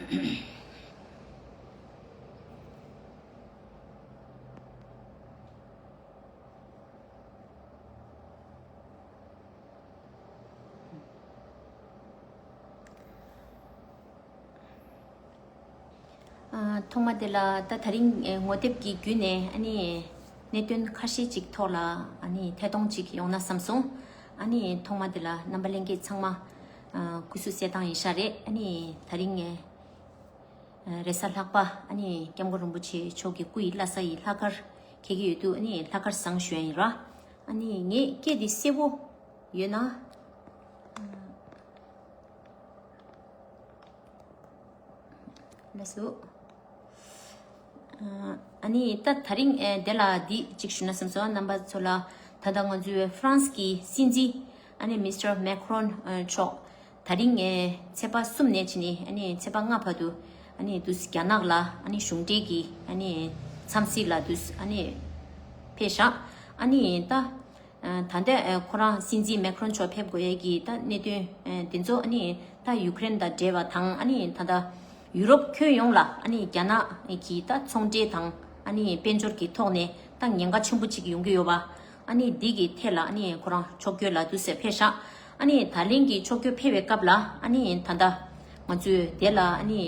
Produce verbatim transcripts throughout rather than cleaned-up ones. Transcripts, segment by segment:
ཨ། ཐོག་མ་དེ་ལ་ད་དེ་རིང་ངོ་དེབ་ཀྱི་བརྒྱུད་ནས་ཨ་ནི་གནད་དོན་ཁ་ཤས་ཅིག་ཐོག་ལ་ཨ་ནི་ཐད་གཏོང་ཅིག་ཡོང་ན་བསམ་སོང་། ཨ་ནི་ཐོག་མ་དེ་ལ་རྣམ་པ་ལྷན་རྒྱས་ཚང་མ་ཨ་སྐུ་གཟུགས་གསལ་ཐང་ཡིན་ཤག་རེད། ཨ་ནི་དེ་རིང་ངས་ཨ་རེས་གཟའ་ལྷག་པ་ཨ་ནི་སྐྱབས་མགོན་རིན་པོ་ཆེ་མཆོག་གི་སྐུ་ཡི་བླ་གཟའ་ཡི་ལྷག་དཀར་འཁེལ་གྱི་ཡོད་དུས་ཨ་ནི་ལྷག་དཀར་བཟང་ཞུ་ཡ་ཡིན་ར། ཨ་ནི་ངས་སྐད་དེ་གསལ་པོ་ཡོད་ན། ལགས་སོ། ཨ་ནི་ད་དེ་རིང་ཨེ་དེ་ལ་འདི་གཅིག་ཞུ་ན་བསམ་སོང་། རྣམ་པ་ཚོ་ལ། ད་ལྟ་ང་ཚོའི་ཧྥ་རན་སི་གི་སྲིད་འཛིན་ཨ་ནི་མིས་ཊར་མེ་ཁ་རོན་མཆོག་དེ་རིང་ཨེ་ཚེས་པ་གསུམ་ནས་བྱས་ནས་ཨ་ནི་ཚེས་པ་ལྔ་བར་དུ་ཨ་ནི་དུས་རྒྱ་ནག་ལ་ཨ་ནི་གཞུང་འབྲེལ་གྱི་ཨ་ནི་འཚམས་གཟིགས་ལ་དུས་ཨ་ནི་ཕེབས་ཤག་ཨ་ནི་ད། ད་ལྟ་ཁོ་རང་སྲིད་འཛིན་མེ་ཁ་རོན་མཆོག་ཕེབས་དགོས་ཡས་ཀྱི་ད་གནད་དོན་དེ་ཚོ་ཨ་ནི་ད་ཡུ་ཀེ་རེན་དང་འབྲེལ་བ་དང་ཨ་ནི་ད་ལྟ་ཡུ་རོབ་ཁྱོན་ཡོངས་ལ་ཨ་ནི་རྒྱ་ནག་གི་ད་ཚོང་འབྲེལ་དང་ཨ་ནི་དཔལ་འབྱོར་གྱི་ཐོག་ནས་ད་ཉེན་ཁ་ཆེན་པོ་ཅིག་ཡོང་གི་ཡོད་པ། ཨ་ནི་འདི་གི་ཐད་ལ་ཨ་ནི་ཁོ་རང་ཕྱོགས་བསྐྱོད་ལ་དུས་ཚོད་ཕེབས་ཤག་ཨ་ནི་ད་ལན་གྱི་ཕྱོགས་བསྐྱོད་ཕེབས་པའི་སྐབས་ལ་ཨ་ནི་ད་ལྟ་ང་ཚོས་དེ་ལ་ཨ་ནི།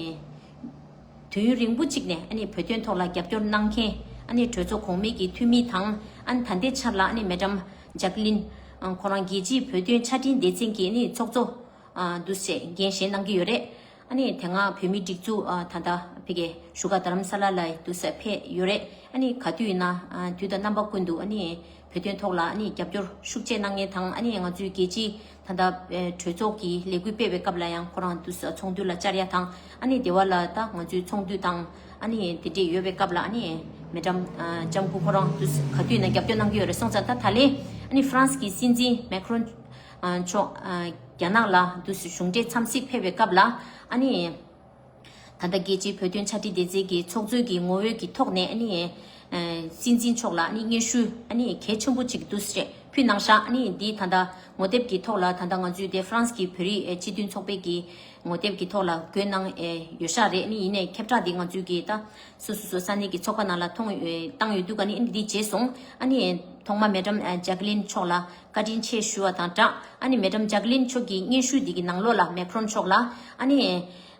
དུས་ཡུན་རིང་པོ་གཅིག་ནས་ཨ་ནི་བོད་དོན་ཐོག་ལ་རྒྱབ་སྐྱོར་གནང་མཁན་ཨ་ནི་གྲོས་ཚོགས་གོང་མའི་གི་འཐུས་མི་དང་། ཨ་ནི་ད་ལྟའི་ཆར་ལ་ཨ་ནི་མེ་ཌམ་ཇག་ལིན་ཁོ་རང་རྒྱལ་སྤྱིའི་བོད་དོན་ཆ་འཕྲིན་སྡེ་ཚན་གྱི་ཨ་ནི་ཚོགས་གཙོ་འདུག་སེ་འགན་བཞེས་གནང་གི་ཡོད་རེད། ཨ་ནི་དེ་སྔ་བོད་མིའི་སྒྲིག་འཛུགས་ད་ལྟ་ཕ་གིའི་བཞུགས་སྒར་རྡ་རམ་ས་ལ་ལ་འདུག་སེ་ཕེབས་ཡོད་རེད། ཨ་ནི་ག་དུས་ཡིན་ན་དུས་དང་རྣམ་པ་ཀུན་ཏུ་ཨ་ནི། བོད་དོན་ཐོག་ལ་ཨ་ནི་རྒྱབ་སྐྱོར་ཤུགས་ཆེ་གནང་མཁན་དང་། ཨ་ནི་ང་ཚོའི་རྒྱལ་སྤྱིའི་ད་ལྟ་གྲོས་ཚོགས་ཀྱི་ལས་འགུལ་སྤེལ་བའི་སྐབས་ལ་ཡང་ཁོ་རང་དུས་ཚོགས་འདུ་ལ་བཅར་ཡ་དང་། ཨ་ནི་དེ་བ་ལ་ད་ང་ཚོའི་ཚོགས་འདུ་དང་ཨ་ནི་དེ་འདྲས་ཡོད་པའི་སྐབས་ལ་ཨ་ནི་མེ་ཌམ་ལྕམ་སྐུ་ཁོ་རང་དུས་ག་དུས་ན་རྒྱབ་སྐྱོར་གནང་གི་ཡོད་རེད། སོང་ཙང་ད་ད་ལན་ཨ་ནི་ཧྥ་རན་སི་གི་སྲིད་འཛིན་མེ་ཁ་རོན་མཆོག་རྒྱ་ནག་ལ་དུས་གཞུང་འབྲེལ་འཚམས་གཟིགས་ཕེབས་པའི་སྐབས་ལ་ཨ་ནི། ད་ལྟ་རྒྱལ་སྤྱིའི་བོད་དོན་ཆ་འཕྲིན་སྡེ་ཚན་གྱི་ཚོགས་གཙོའི་གི་ངོ་བོའི་གི་ཐོག་ནས་ཨ་ནི། སྲིད་འཛིན་མཆོག་ལ་ཨ་ནི་སྙན་ཞུ་ཨ་ནི་གལ་ཆེན་པོ་ཅིག་འདུག་སེ་ཕུལ་གནང་ཤག་ཨ་ནི་འདི་ད་ལྟ་ངོ་དེབ་ཀྱི་ཐོག་ལ་ད་ལྟ་ང་ཚོའི་དེ་ཧྥ་རན་སི་གི་བོད་རིགས་སྤྱི་མཐུན་ཚོགས་པའི་གི་ངོ་དེབ་ཀྱི་ཐོག་ལ་བཀོད་གནང་ཡོད་ཤག་རེད། ཨ་ནི་ཡིན་ནའི་ཁྱབ་བསྒྲགས་འདི་ང་ཚོའི་གི་ད་སོ་སོ་སོ་ས་གནས་ཀྱི་ཚོགས་པ་ནང་ལ་མཐོང་བཏང་ཡོད་འདུག་ཨ་ནི་འདི་རྗེས་སོང་ཨ་ནི་ཐོག་མ་མེ་ཌམ་ཇག་ལིན་མཆོག་ལ་བཀའ་དྲིན་ཆེ་ཞུ་བ་དང་སྦྲགས། ཨ་ནི་མེ་ཌམ་ཇག་ལིན་མཆོག་གི་སྙན་ཞུ་འདི་གི་ནང་ལོགས་ལ་མེ་ཁ་རོན་མཆོག་ལ་ཨ་ནི།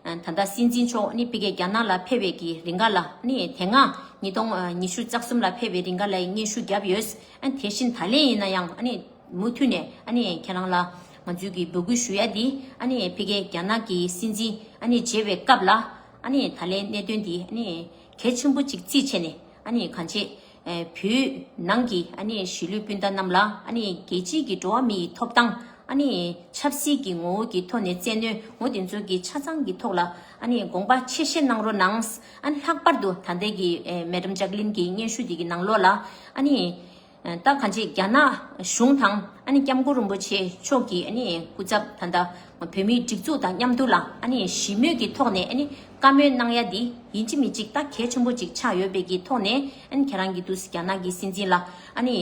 ད་ལྟ་སྲིད་འཛིན་མཆོག་ནི་ཕ་གིའི་རྒྱ་ནག་ལ་ཕེབས་པའི་གི་རིང་ག་ལ་ནི་དེ་སྔ་ཉིས་སྟོང་ཉི་ཤུ་རྩ་གསུམ་ལ་ཕེབས་པའི་རིང་ག་ལ་སྙན་ཞུ་བརྒྱབ་ཡོད། ཨ་ནི་དེ་བཞིན་ད་ལན་ཡིན་ན་ཡང་ཨ་ནི་མུ་མཐུད་ནས་ཨ་ནི་ཁྱེད་རང་ལ་ང་ཚོའི་གི་འབོད་སྐུལ་ཞུ་ཡ་འདི་ཨ་ནི་ཕ་གིའི་རྒྱ་ནག་གི་སྲིད་འཛིན་ཨ་ནི་མཇལ་བའི་སྐབས་ལ་ཨ་ནི་ད་ལན་གནད་དོན་འདི་ཨ་ནི་གལ་ཆེན་པོ་ཅིག་བརྩིས་བྱས་ནས་ཨ་ནི་གང་ཅི། ཨེ་བོད་ནང་གི་ཨ་ནི་གཞིས་ལུས་སྤུན་ཟླ་རྣམས་ལ་ཨ་ནི་རྒྱལ་སྤྱིའི་གི་འགྲོ་བ་མིའི་ཐོབ་ཐང་ཨ་ནི་ཆབ་སྲིད་ཀྱི་ངོ་བོ་གི་ཐོག་ནས་བཙན་གནོན་ངོ་དེ་ཚོ་གི་ཆ་ཚང་གི་ཐོག་ལ་ཨ་ནི་དགོངས་པ་ཆེ་བཞེས་གནང་རོགས་གནང་། ཨ་ནི་ལྷག་པར་དུ་ད་ལྟའི་གི་ཨེ་མེ་ཌམ་ཇག་ལིན་གྱི་སྙན་ཞུ་དེ་གི་ནང་ལོགས་ལ་ཨ་ནི་ཨེ་ད་གང་ཅི་རྒྱ་ནག་གཞུང་དང་ཨ་ནི་སྐྱབས་མགོན་རིན་པོ་ཆེ་མཆོག་གི་ཨ་ནི་སྐུ་ཚབ་ད་ལྟ་བོད་མིའི་སྒྲིག་འཛུགས་དང་མཉམ་དུ་ལ་ཨ་ནི་ཞི་མོལ་གྱི་ཐོག་ནས་ཨ་ནི་བཀའ་མོལ་གནང་ཡ་འདི་ཡིན་གཅིག་མིན་གཅིག་ད་གལ་ཆེན་པོ་ཅིག་ཆགས་ཡོད་པའི་གི་ཐོག་ནས་ཨ་ནི་ཁྱེད་རང་གི་དུས་སུ་རྒྱ་ནག་གི་སྲིད་འཛིན་ལ་ཨ་ནི་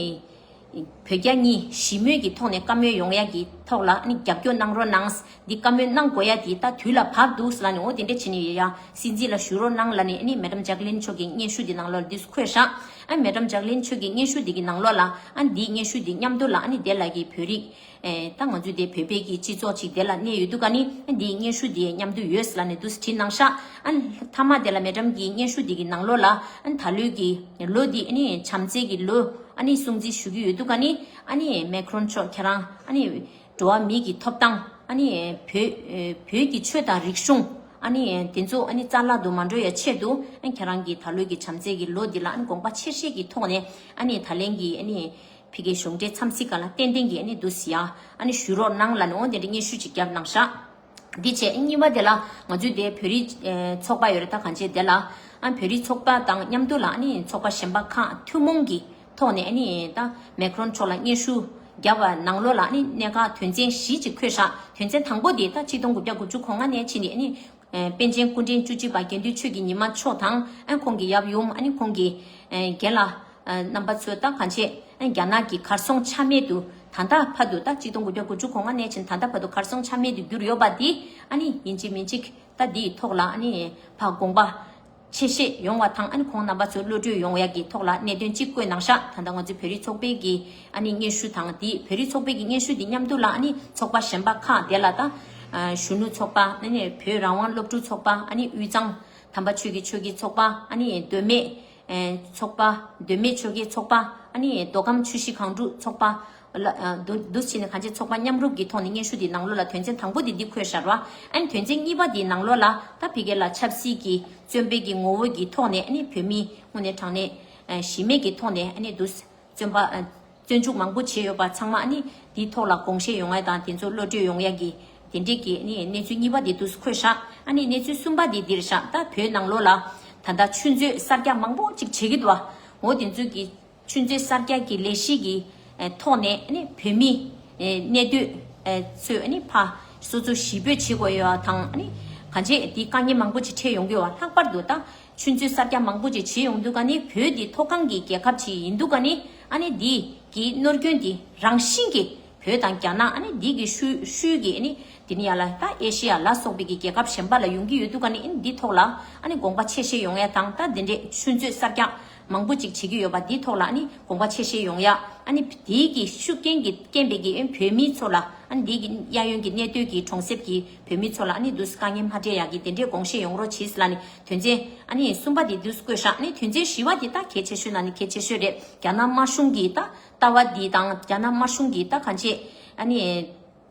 བོད་རྒྱ་གཉིས་ཞི་མོལ་གྱི་ཐོག་ནས་བཀའ་མོལ་ཡོང་ཡ་གི་ཐོག་ལ་ཨ་ནི་རྒྱབ་སྐྱོར་གནང་རོགས་གནང་། འདི་བཀའ་མོལ་གནང་དགོས་ཡ་འདི་ད་དུས་ལ་བབ་འདུག་ལ་ནི་འོ་དེ་འདྲ་བྱས་ནས་ཡ་སྲིད་འཛིན་ལ་ཞུ་རོགས་གནང་ལ་ནི་ཨ་ནི་མེ་ཌམ་ཇག་ལིན་མཆོག་གི་སྙན་ཞུ་འདི་ནང་ལོགས་འདི་འཁོད་ཤག་ཨ་མེ་ཌམ་ཇག་ལིན་མཆོག་གི་སྙན་ཞུ་འདི་གི་ནང་ལོགས་ལ་ཨ་འདིའི་སྙན་ཞུ་འདི་མཉམ་དུ་ལ་ཨ་ནི་དེ་ལ་གི་བོད་རིགས། ཨེ་ད་ང་ཚོའི་དེ་བོད་པའི་གི་སྤྱི་ཚོགས་ཅིག་དེ་ལ་གནས་ཡོད་འདུག་ག་ནི་ཨ་འདིའི་སྙན་ཞུ་འདི་མཉམ་དུ་ཡོད་ལ་ནི་འདུག་བྲིས་གནང་ཤག་ཨ་མཐའ་མ་དེ་ལ་མེ་ཌམ་གི་སྙན་ཞུ་འདི་གི་ནང་ལོགས་ལ་ཨ་ད་ལོའི་གི་ལོ་འདི་ཨ་ནི་བྱམས་བརྩེ་གི་ལོ་ཨ་ནི་སྲུང་བརྩི་ཞུ་གི་ཡོད་འདུག་ག་ནི་ཨ་ནི་མེ་ཁ་རོན་མཆོག་ཁྱེད་རང་ཨ་ནི་འགྲོ་བ་མི་གི་ཐོབ་ཐང་ཨ་ནི་བོད་ཨེ་བོད་ཀྱི་ཆོས་དང་རིག་གཞུང་ཨ་ནི་དེ་ཚོ་ཨ་ནི་རྩ་བརླག་ཏུ་མ་འགྲོ་ཡ་ཆེད་དུ་ཨ་ཁྱེད་རང་གི་ད་ལོའི་གི་བྱམས་བརྩེ་གི་ལོ་འདི་ལ་ཨ་ནི་དགོངས་པ་ཆེ་བཞེས་ཀྱི་ཐོག་ནས་ཨ་ནི་ད་ལན་གི་ཨ་ནི་ཕ་གིའི་གཞུང་འབྲེལ་འཚམས་གཟིགས་སྒང་ལ་ཏན་ཏན་གྱི་ཨ་ནི་འདུག་སེ་ཡ་ཨ་ནི་ཞུ་རོགས་གནང་ལ་ནི་འོ་དེ་འདྲ་སྙན་ཞུ་ཅིག་བརྒྱབ་གནང་ཤག་འདི་བྱས་གཉིས་པ་དེ་ལ་ང་ཚོའི་དེ་བོད་རིགས་ཚོགས་པ་ཡོད་རེད། ད་གང་ཅི་དེ་ལ་ཨ་བོད་རིགས་ཚོགས་པ་དང་མཉམ་དུ་ལ་ཨ་ནི་ཚོགས་པ་གཞན་པ་ཁག་ཐུན་མོང་གི་ཐོག་ནས་ཨ་ནི་ད་མེ་ཁ་རོན་མཆོག་ལ་སྙན་ཞུ་བརྒྱབ་པ་ནང་ལོགས་ལ་ཨ་ནི་གནད་འགག་དོན་ཚན་བཞི་ཅིག་འཁོད་ཤག་དོན་ཚན་དང་པོ་དེ་ད་ཆིག་སྟོང་དགུ་བརྒྱ་དགུ་བཅུ་གོ་ལྔ་ནས་ཕྱིན་ནས་ཨ་ནི། ཨེ་པཎ་ཆེན་སྐུ་ཕྲེང་བཅུ་གཅིག་པ་དགེ་འདུན་ཆོས་ཀྱི་ཉི་མ་མཆོག་དང་ཨ་ཁོང་གི་ཡབ་ཡུམ་ཨ་ནི་ཁོང་གི་ཨེ་རྒན་ལགས་ཨ་རྣམ་པ་ཚོས་ད་གང་ཆེ་ཨ་རྒྱ་ནག་གི་གར་སོང་ཆ་མེད་དུ་ ད་ལྟ་བར་དུ་ད་གཅིག་སྟོང་དགུ་བརྒྱ་དགུ་བཅུ་གོ་ལྔ་ནས་བྱས་ད་ལྟ་བར་དུ་གར་སོང་ཆ་མེད་དུ་གྱུར་ཡོད་པ་འདི་ཨ་ནི་ཡིན་གཅིག་མིན་གཅིག་ད་འདིའི་ཐོག་ལ་ཨ་ནི་ཕར་དགོངས་པ་ཆེ་བཞེས་ཡོང་བ་དང་ཨ་ནི་ཁོང་རྣམ་པ་ཚོ་བློ་གྲོས་ཡོང་ཡག་གི་ཐོག་ལ་གནད་དོན་གཅིག་བཀོད་གནང་ཤག་ད་ལྟ་ང་ཚོའི་བོད་རིགས་ཚོགས་པའི་གི་ཨ་ནི་སྙན་ཞུ་དང་འདི་བོད་རིགས་ཚོགས་པའི་གི་སྙན་ཞུ་འདི་མཉམ་དུ་ལ་ཨ་ནི་ཚོགས་པ་གཞན་པ་ཁག་དེ་ལ་ད་གཞོན་ནུ་ཚོགས་པ་ཨ་ནི་བོད་རང་དབང་སློབ་ཕྲུག་ཚོགས་པ་ཨ་ནི་དབུས་གཙང་དམ་པ་ཆོས་ཀྱི་ཆོས་ཀྱི་ཚོགས་པ་ཨ་ནི་མདོ་སྨད། ཚོགས་པ། མདོ་སྨད་ཆོལ་ཁའི་ཚོགས་པ། ཨ་ནི་མདོ་ཁམས་ཆུ་བཞི་སྒང་དྲུག་ཚོགས་པ། ལ་འདུ་འདུ་བྱས་ནས་གང་ཅི་ཚོགས་པ་མཉམ་རུབ་ཀྱི་ཐོག་ནས་སྙན་ཞུ་འདི་ནང་ལོགས་ལ་དོན་ཚན་དང་པོ་འདི་འདི་འཁོད་བཞག་ར། ཨ་ནི་དོན་ཚན་གཉིས་པ་འདི་ནང་ལོགས་ལ་ད་ཕ་གི་ལ་ཆབ་སྲིད་ཀྱི་བཙོན་པའི་གི་ངོ་བོ་གི་ཐོག་ནས་ཨ་ནི་བོད་མི་དངོས་གནས་དྲང་གནས་གཞི་མེད་ཀྱི་ཐོག་ནས་ཨ་ནི་འདུ་བཙོན་པ། བཙོན་འཇུག་མང་པོ་བྱས་ཡོད་པ་ཚང་མ་ཨ་ནི་འདིའི་ཐོག་ལ་དགོངས་བཞེས་ཡོང་ཡ་དང་དེ་ཚོ་བློ་གྲོས་ཡོང་ཡ་གི་དེ་འདྲས་ཀྱི་ཨ་ནི་གནས་ཚུལ་གཉིས་པ་འདི་འདུག་འཁོད་ཤག་ཨ་ནི་གནས་ཚུལ་གསུམ་པ་འདི་འདིར་ཤག་ད་བོད་ནང་ལོགས་ལ་ད་ལྟ་ཆུ་མཛོད་གསར་རྒྱག་མང་པོ་ཅིག་བྱེད་ཀྱི་འདུག་འོ་དེ་ཚོ་གི་ཆུ་མཛོད་གསར་རྒྱག་གི་ལས་གཞི་གི་ཐོག་ནས་ཨ་ནི་བོད་མི་གནས་སྡོད་ཚོས་ཨ་ནི་ཕ་སོ་སོ་གཞིས་སྤོས་བྱེད་དགོས་ཡོད་པ་དང་ཨ་ནི་གང་ཅི་འདི་དཀའ་ངལ་མང་པོ་ཅིག་འཕྲད་ཡོང་གི་ཡོད་པ། ལྷག་པར་དུ་ད་ཆུ་མཛོད་གསར་རྒྱག་མང་པོ་ཅིག་བྱེད་ཡོང་དུས་ཀ་ནི་བོད་འདི་མཐོ་སྒང་གི་རྒྱལ་ཁབ་ཅིག་ཡིན་དུས་ཀ་ནི་ཨ་ནི་འདི་གི་གནོད་སྐྱོན་འདི་རང་བཞིན་གྱི་བོད་དང་རྒྱ་ནག་ཨ་ནི་འདི་གི་ཤུལ་ཤུལ་གྱི་ཨ་ནི་འདི་ནི་ཡ་ལ་ད་ཨེ་ཤི་ཡ་ལ་སོགས་པའི་གི་རྒྱལ་ཁབ་གཞན་པ་ལ་ཡོང་གི་ཡོད་དུས་ཀ་ནི་ཨ་ནི་འདི་ཐོག་ལ་ཨ་ནི་དགོངས་པ་ཆེ་བཞེས་ཡོང་ཡ་དང་ད་འདི་འདྲའི་ཆུ་མཛོད་གསར་རྒྱག་མང་པོ་ཅིག་བྱེད་ཀྱི་ཡོད་པ་འདི་ཐོག་ལ་ཨ་ནི་དགོངས་པ་ཆེ་བཞེས་ཡོང་ཡ། ཨ་ནི་འདི་གི་ཤུགས་རྐྱེན་གྱི་རྐྱེན་པས་གི་ཨ་ནི་བོད་མི་ཚོ་ལ་ཨ་ནི་འདི་གི་གཡས་གཡོན་གྱི་གནས་སྡོད་ཀྱི་གྲོང་གསེབ་ཀྱི་བོད་མི་ཚོ་ལ་ཨ་ནི་འདུག་དཀའ་ངལ་མ་འཕྲད་ཡག་གི་དེ་འདྲའི་དགོངས་བཞེས་ཡོང་རོགས་གྱིས་ལ་ནི་དོན་ཚན་ཨ་ནི་གསུམ་པ་དེ་འདུག་བཀོད་བཞག་ནི་དོན་ཚན་བཞི་པ་དེ་ད་གལ་ཆེ་ཤོས་ལ་ནི་གལ་ཆེ་ཤོས་རེད། རྒྱ་ནག་དམར་གཞུང་གི་ད་ལྟ་བ་འདི་དང་རྒྱ་ནག་དམར་གཞུང་གི་ད་གང་ཅི་ཨ་ནི་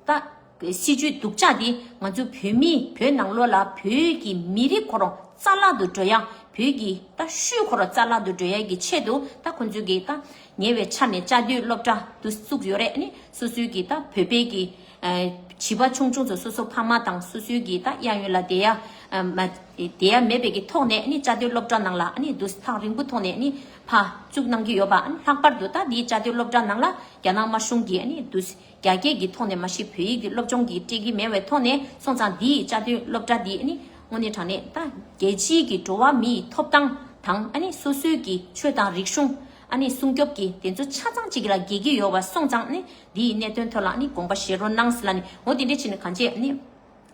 ད་སྲིད་ཇུས་སྡུག་ཅག་འདི་ང་ཚོ་བོད་མི་བོད་ནང་ལོགས་ལ་བོད་ཀྱི་མི་རིགས་ཁོ་རང་རྩ་བརླག་ཏུ་འགྲོ་ཡ། བོད་ཀྱི་ད་ཤུལ་ཁོ་རང་རྩ་བརླག་ཏུ་འགྲོ་ཡ་གི་ཆེད་དུ་ད་ཁོང་ཚོས་གི་ད་ཉེ་བའི་ཆར་ནས་བཅའ་སྡོད་སློབ་གྲྭ་དུ་བཙུགས་ཡོད་རེད། ཨ་ནི་སོ་སོའི་གི་ད་བོད་པའི་གི་ཨ་བྱིས་པ་ཆུང་ཆུང་ཚོ་སོ་སོ་ཕ་མ་དང་སོ་སོའི་གི་ད་གཡས་གཡོན་ལ་བསྡད་ཡ་ཨ་མ་བསྡད་ཡ་མེད་པའི་གི་ཐོག་ནས་ཨ་ནི་བཅའ་སྡོད་སློབ་གྲྭ་ནང་ལ་ཨ་ནི་དུ་ཐག་རིང་པོ་ཐོག་ནས་ཨ་ནི་ཕར་བཙུགས་གནང་གི་ཡོད་པ། ཨ་ནི་ལྷག་པར་དུ་ད་འདིའི་བཅའ་སྡོད་སློབ་གྲྭ་ནང་ལ་རྒྱ་ནག་དམར་གཞུང་གིས་ཨ་ནི་དུ་རྒྱ་སྐད་ཀྱི་ཐོག་ནས་མ་གཞི་བོད་ཡིག་གི་སློབ་སྦྱོང་གི་སྤྲད་ཀྱི་མེད་པའི་ཐོག་ནས་སོང་ཙང་འདིའི་བཅའ་སྡོད་སློབ་གྲྭ་འདི་ཨ་ནི་དངོས་གནས་དྲང་གནས་ད་རྒྱལ་སྤྱིའི་གི་འགྲོ་བ་མིའི་ཐོབ་ཐང་དང་ཨ་ནི་སོ་སོའི་གི་ཆོས་དང་རིག་གཞུང་ཨ་ནི་སྲུང་སྐྱོབ་ཀྱི་དེ་ཚོ་ཆ་ཚང་གཅིག་ལ་འགལ་གྱི་ཡོད་པ་སོང་ཙང་ཨ་ནི་འདིའི་གནད་དོན་ཐོག་ལ་ཨ་ནི་དགོངས་པ་བཞེས་རོགས་གནང་ཟེར་ལ་ནི་འོ་དེ་འདྲ་བྱས་ནས་གང་བྱས་ཨ་ནི་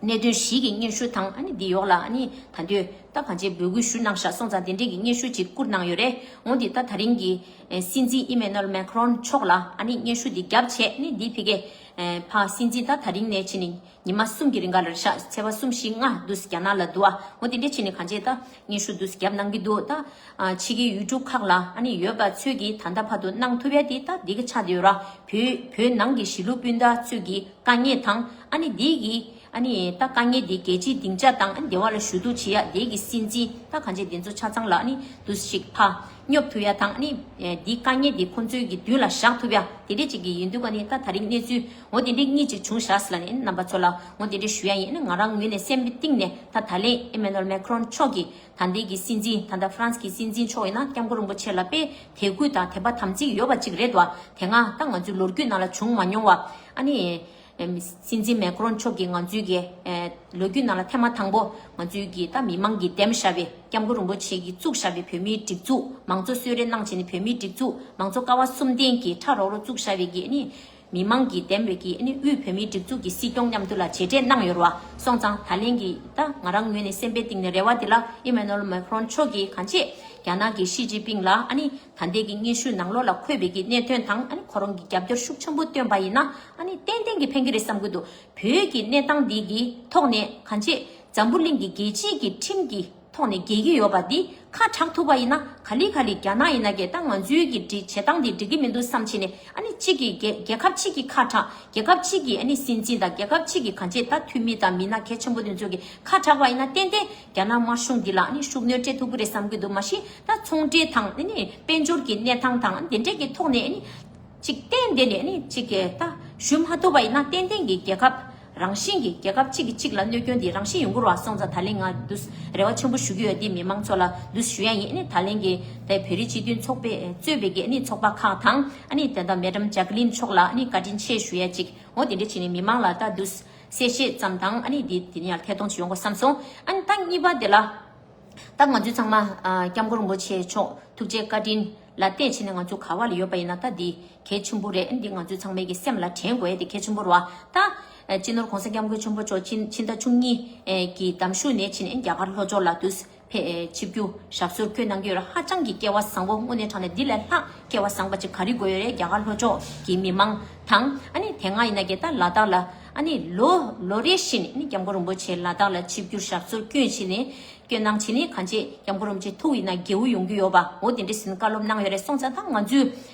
གནད་དོན་བཞི་གི་སྙན་ཞུ་དང་ཨ་ནི་འདི་ཡོག་ལ་ཨ་ནི་ད་འདོད་ད་གང་བྱས་འབོད་སྐུལ་ཞུ་གནང་ཤག་སོང་ཙང་དེ་འདྲས་ཀྱི་སྙན་ཞུ་ཅིག་བསྐུར་གནང་ཡོད་རེད། འོ་འདི་ད་ད་རིང་གི་ཨེ་སྲིད་འཛིན་ཨི་མེ་ནུ་ཨེལ་མེ་ཁ་རོན་མཆོག་ལ་ཨ་ནི་སྙན་ཞུ་འདི་བརྒྱབ་བྱས་ནི་འདི་ཕི་གེ་ཨེ་ཕ་སྲིད་འཛིན་ད་ད་རིང་ནས་ཕྱིན་ནི་ཉི་མ་གསུམ་གྱི་རིང་ག་ལ་རེད་ཤག་ཚེས་པ་གསུམ་བཞི་ལྔ་དུས་རྒྱ་ནག་ལ་འདུག་ཨ་འོ་དེ་འདྲས་ཕྱིན་ནི་གང་བྱས་ད་སྙན་ཞུ་དུས་བརྒྱབ་གནང་གི་འདུག་ད་ཨ་ཕྱི་གི་ཡུལ་གྲུ་ཁག་ལ་ཨ་ནི་ཡོད་པ་ཚོས་ཀྱིས་ད་ལྟ་བར་དུ་གནང་ཐུབ་ཡ་དེ་ད་འདི་ག་ཆགས་བསྡད་ཡོད་ར། བོད་བོད་ནང་གི་གཞིས་ལུས་སྤུན་ཟླ་ཚོས་ཀྱི་དཀའ་ངལ་དང་ཨ་ནི་འདི་གི་ཨ་ནི་ད་དཀའ་ངལ་འདི་རྒྱལ་སྤྱིའི་སྡིངས་ཆ་དང་ཨ་ནི་འདི་བ་ལ་ཞུ་གཏུག་བྱེད་ཡ་འདི་གི་སྲིད་འཛིན་ད་གང་བྱས་འདི་ཚོ་ཆ་ཚང་ལ་ཨ་ནི་དུས་ཤིག་ཕ་སྙོབ་ཐུབ་ཡ་དང་ཨ་ནི་འདི་དཀའ་ངལ་འདི་ཁོང་ཚོའི་གི་མདུན་ལ་བཞག་ཐུབ་ཡ་དེ་འདྲས་ཅིག་གི་ཡིན་དུས་ཀ་ནི་ད་ད་རིང་གནས་ཚུལ་འོ་དེ་འདྲས་གཉིས་ཅིག་བྱུང་བཞག་ཟེར་ལ་ནི་རྣམ་པ་ཚོ་ལ་འོ་དེ་འདྲས་ཞུ་ཡ་ཡིན། ཨ་ནི་ང་རང་ངོས་ནས་སེམས་གཏིང་ནས་ད་ད་ལན་ཨི་མེ་ནུ་ཨེལ་མེ་ཁ་རོན་མཆོག་གིས་ད་ལྟའི་གི་སྲིད་འཛིན་ད་ལྟ་ཧྥ་རན་སི་གི་སྲིད་འཛིན་མཆོག་ཡིན་ན་སྐྱབས་མགོན་རིན་པོ་ཆེ་ལ་དཔེ་དད་གུས་དང་དད་པ་དམ་ཚིག་ཡོད་པ་ཅིག་རེད་དོ། དེ་སྔ་ད་ང་ཚོའི་ལོ་རྒྱུས་ནང་ལ་བྱུང་མ་མྱོང་བ་ཨ་ནི་ཨེམ་སྲིད་འཛིན་མེ་ཁ་རོན་མཆོག་གིས་ང་ཚོའི་གི་ཨེ་ལོ་རྒྱུས་ནང་ལ་ཐེངས་མ་དང་པོ་ང་ཚོའི་གི་ད་མི་མང་གིས་འདེམས་བཞག་པའི་སྐྱབས་མགོན་རིན་པོ་ཆེ་གིས་བཙུགས་བཞག་པའི་བོད་མིའི་སྒྲིག་འཛུགས་མང་གཙོ་གསོལ་རས་གནང་བྱས་ནས་བོད་མིའི་སྒྲིག་འཛུགས་མང་གཙོ་ཀ་བ་གསུམ་ལྡན་གྱི་ཁྲ་རོག་རོག་བཙུགས་བཞག་པའི་གི་ཨ་ནི། མི་མང་གིས་འདེམས་པའི་གི་ཨ་ནི་དབུས་བོད་མིའི་སྒྲིག་འཛུགས་ཀྱི་སྲིད་སྐྱོང་མཉམ་དུ་ལ་མཇལ་འཕྲད་གནང་ཡོད་རེད་བ། སོང་ཙང་ད་ལན་གྱི་ད་ང་རང་ངོས་ནས་སེམས་པའི་གཏིང་ནས་རེ་བ་དེ་ལ་ཨི་མེ་ནུ་ཨེལ་མེ་ཁ་རོན་མཆོག་གིས་གང་བྱས་རྒྱ་ནག་གི་ཞི་ཅིན་ཕིང་ལ་ཨ་ནི་ད་ལྟའི་གི་སྙན་ཞུ་ནང་ལོགས་ལ་འཁོད་པའི་གི་གནད་དོན་དང་ཨ་ནི་ཁོ་རང་གི་རྒྱབ་སྐྱོར་ཤུགས་ཆེན་པོ་བཏོན་པ་ཡིན་ན་ཨ་ནི་ཏན་ཏན་གྱི་ཕན་གྱི་རེད་བསམ་གྱི་འདུག་བོད་ཀྱི་གནས་སྟངས་འདི་གི་ཐོག་ནས་གང་བྱས་འཛམ་བུ་གླིང་གི་རྒྱལ་སྤྱིའི་གི་ཁྲིམས་ཀྱི་ཐོག་ནས་འགལ་གྱི་ཡོད་པ་འདི་ཁ་གྲག་ཐུབ་པ་ཡིན་ན་ག་ལེ་ག་ལེ་རྒྱ་ནག་ཡིན་ན་གི་ད་ང་ཚོའི་གི་འགྲིག་བྱེད་སྟངས་འདི་འགྲིག་གི་མི་འདུག་བསམ་བྱས་ནས་ཨ་ནི་གཅིག་གི་རྒྱལ་རྒྱལ་ཁབ་གཅིག་གི་ཁ་གྲག་རྒྱལ་ཁབ་གཅིག་གི་ཨ་ནི་སྲིད་འཛིན་དང་རྒྱལ་ཁབ་གཅིག་གི་གང་བྱས་ད་འཐུས་མི་དང་མི་སྣ་གལ་ཆེན་པོ་དེ་ཚོ་གི་ཁ་གྲག་པ་ཡིན་ན་ཏན་ཏན་རྒྱ་ནག་དམར་གཞུང་འདི་ལ་ཨ་ནི་ཤུགས་སྣོན་སྤྲད་ཐུབ་ཀྱི་རེད་བསམ་གྱི་འདུག་མ་གཞི་ད་ཚོང་འབྲེལ་དང་ཨ་ནི་དཔལ་འབྱོར་གྱི་གནས་སྟངས་དང་འདི་འདྲས་ཀྱི་ཐོག་ནས་ཨ་ནི། གཅིག་བརྟེན་དེ་ནས་ནི་གཅིག་གི་ད་ཞུ་མ་ཐུབ་པ་ཡིན་ན་ཏན་ཏན་གྱི་རྒྱལ་ཁབ་རང་བཞིན་གྱི་རྒྱལ་ཁབ་གཅིག་གིས་གཅིག་ལ་གནོད་སྐྱོན་འདི་རང་བཞིན་ཡོང་གི་རེད་བ། སོང་ཙང་ད་ལན་ང་འདུག་རེ་བ་ཆེན་པོ་ཞུ་གི་ཡོད། འདི་མི་མང་ཚོ་ལ་འདུག་ཞུ་ཡ་ཡིན། ནི་ད་ལན་གྱི་ད་བོད་རིགས་སྤྱི་མཐུན་ཚོགས་པས་གཙོས་པའི་གི་ནི་ཚོགས་པ་ཁག་དང་ཨ་ནི་ད་ལྟ་མེ་ཌམ་ཇག་ལིན་མཆོག་ལ་ནི་བཀའ་དྲིན་ཆེ་ཞུ་ཡ་གཅིག་འོ་དེ་འདྲ་བྱས་ནས་མི་མང་ལ་ད་འདུག་གསལ་བཤད་ཙམ་དང་ཨ་ནི་འདི་དེ་ནས་ཡང་ཐད་གཏོང་ཅིག་ཡོང་དགོས་བསམ་སོང་། ཨ་ནི་ད་གཉིས་པ་དེ་ལ། ད་ང་ཚོས་ཚང་མ་ཨ་སྐྱབས་མགོན་རིན་པོ་ཆེ་མཆོག་ཐུགས་རྗེ་བཀའ་དྲིན་ ལ་བརྟེན་བྱས་ནས་ང་ཚོ་ག་བ་ལ་ཡོད་པ་ཡིན་ན་ད་འདི་གལ་ཆེན་པོ་རེད། འདི་ང་ཚོ་ཚང་མས་ཀྱི་སེམས་ལ་དྲན་དགོས་ཡ་དེ་གལ་ཆེན་པོ་རེད་བ། ད་སྤྱི་ནོར་༸གོང་ས་༸སྐྱབས་མགོན་ཆེན་པོ་མཆོག་ཕྱི་ཕྱི་ཟླ་བཅུ་གཉིས་ཀྱི་ཟླ་གཞུག་ནས་ཕྱིན་ནས་རྒྱ་གར་ལྷོ་ཕྱོགས་ལ་དུས་ཕེ་ཆིབས་བསྒྱུར་ཞབས་སོར་བསྐོས་གནང་གི་ཡོད་ར། ཧ་ཅང་གི་སྐལ་བ་བཟང་པོ། དངོས་གནས་དྲང་གནས་འདི་ལས་ལྷག་སྐལ་བ་བཟང་པ་ཅིག་ག་རེ་དགོས་ཡོད་རེད། རྒྱ་གར་ལྷོ་ཕྱོགས་ཀྱི་མི་མང་དང་ཨ་ནི་དེ་སྔ་ཡིན་ན་གི་ད་ལ་དྭགས་ལ་ཨ་ནི་ལོ་ལོ་རེ་བཞིན་ཨ་ནི་སྐྱབས་མགོན་རིན་པོ་ཆེ་ལ་དྭགས་ལ་ཆིབས་བསྒྱུར་ཞབས་སོར་བསྐོས་ཕྱིན་ནས། སྐྱོན་གནང་བྱས་ནས་གང་ཅི་སྐྱབས་མགོན་རིན་པོ་ཆེ་ཐུགས་ཡིན་ན་དགེའུ་ཡོང་རྒྱུ་ཡོད་པ། འོ་དེ་འདྲ་ཟིན་བཀའ་སློབ་གནང་ཡོད་རེད། སོང་ཙང་ད་ང་ཚོས་